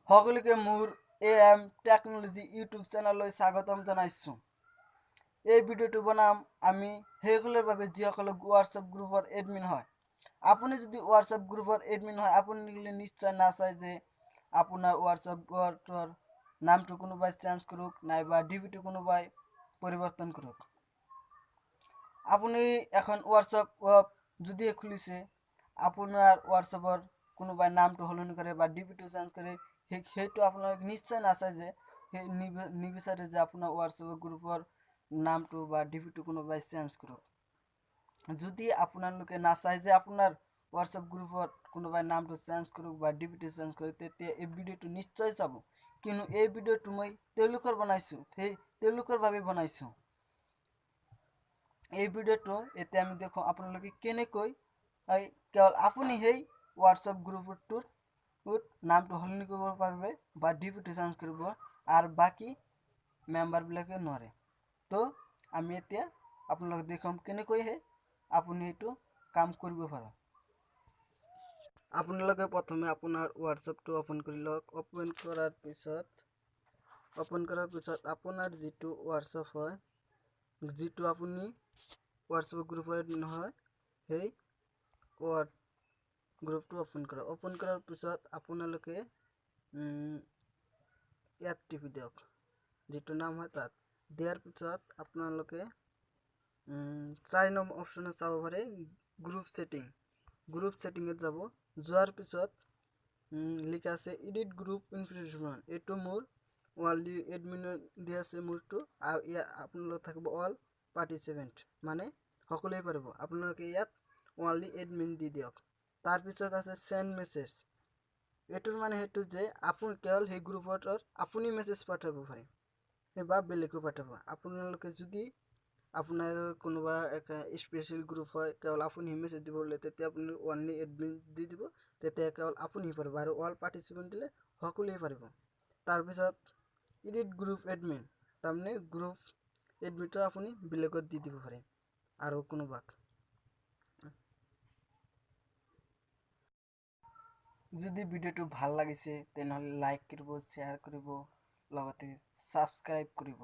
সকলোকে মোৰ A M technology YouTube চেনেললৈ স্বাগতম জনাইছোঁ। এই ভিডিঅ'টো বনাম আমি সেইসকলৰ বাবে, যিসকলে হোৱাটছএপ গ্ৰুপৰ এডমিন হয়। আপুনি যদি হোৱাটছএপ গ্ৰুপৰ এডমিন হয়, আপুনি নিশ্চয় নাচায় যে আপোনাৰ হোৱাটছএপ গ্ৰুপৰ নামটো কোনোবাই চেঞ্জ কৰক নাইবা ডিপিটো কোনোবাই পৰিৱৰ্তন কৰক। আপুনি এখন হোৱাটছএপ যদি খুলিছে, আপোনাৰ হোৱাটছএপৰ কোনোবাই নামটো সলনি কৰে বা ডিপিটো চেঞ্জ কৰে, সেইটো আপোনালোকে নিশ্চয় নাচায় যে সেই নিবিচাৰে যে আপোনাৰ হোৱাটছএপৰ গ্ৰুপৰ নামটো বা ডিপিটো কোনোবাই চেঞ্জ কৰক। যদি আপোনালোকে নাচায় যে আপোনাৰ হোৱাটছএপ গ্ৰুপত কোনোবাই নামটো চেঞ্জ কৰক বা ডিপিটো চেঞ্জ কৰক, তেতিয়া এই ভিডিঅ'টো নিশ্চয় চাব। কিন্তু এই ভিডিঅ'টো মই তেওঁলোকৰ বনাইছোঁ, সেই তেওঁলোকৰ বাবে বনাইছোঁ এই ভিডিঅ'টো। এতিয়া আমি দেখোঁ আপোনালোকে কেনেকৈ কেৱল আপুনি সেই হোৱাটছএপ গ্ৰুপটোৰ নামটো সলনি কৰিব পাৰিব বা ডিপিটো চেঞ্জ কৰিব আৰু বাকী মেম্বাৰবিলাকে নোৱাৰে। তো আমি এতিয়া আপোনালোক দেখুৱাম কেনেকৈ আপুনি এইটো কাম কৰিব পাৰে। আপোনালোকে প্ৰথমে আপোনাৰ হোৱাটছএপটো অ'পেন কৰি লওক। অ'পেন কৰাৰ পিছত আপোনাৰ যিটো হোৱাটছএপ হয়, যিটো আপুনি হোৱাটছএপ গ্ৰুপৰ এডমিন হয়, সেই গ্ৰুপটো অ'পেন কৰক। অ'পেন কৰাৰ পিছত আপোনালোকে ইয়াত টিপি দিয়ক, যিটো নাম হয় তাত দিয়াৰ পিছত আপোনালোকে 4 নম্বৰ অপশ্যনত চাব পাৰে গ্ৰুপ ছেটিং। গ্ৰুপ ছেটিঙত যাব। যোৱাৰ পিছত লিখা আছে এডিট গ্ৰুপ ইনফৰমেশ্যন। এইটো মোৰ অনলি এডমিনত দিয়া আছে মোৰটো আৰু ইয়াত আপোনালোক থাকিব অল পাৰ্টিচিপেণ্ট, মানে সকলোৱে পাৰিব। আপোনালোকে ইয়াত অনলি এডমিন দি দিয়ক। তাৰপিছত আছে চেণ্ড মেছেজ। এইটোৰ মানে সেইটো যে আপুনি কেৱল সেই গ্ৰুপত আপুনি মেছেজ পঠাব পাৰে বা বেলেগো পঠাব। আপোনালোকে যদি আপোনাৰ কোনোবা এটা স্পেচিয়েল গ্ৰুপ হয়, কেৱল আপুনি মেছেজ দিব বোলে, তেতিয়া আপুনি অনলি এডমিন দি দিব। তেতিয়া কেৱল আপুনি পাৰিব আৰু অল পাৰ্টিচিপেণ্ট দিলে সকলোৱে পাৰিব। তাৰপিছত এডিট গ্ৰুপ এডমিন, তাৰমানে গ্ৰুপ এডমিনটো আপুনি বেলেগত দি দিব পাৰে আৰু কোনোবাক। যদি ভিডিঅ'টো ভাল লাগিছে, তেনেহ'লে লাইক কৰিব, শ্বেয়াৰ কৰিব, লগতে ছাবস্ক্ৰাইব কৰিব।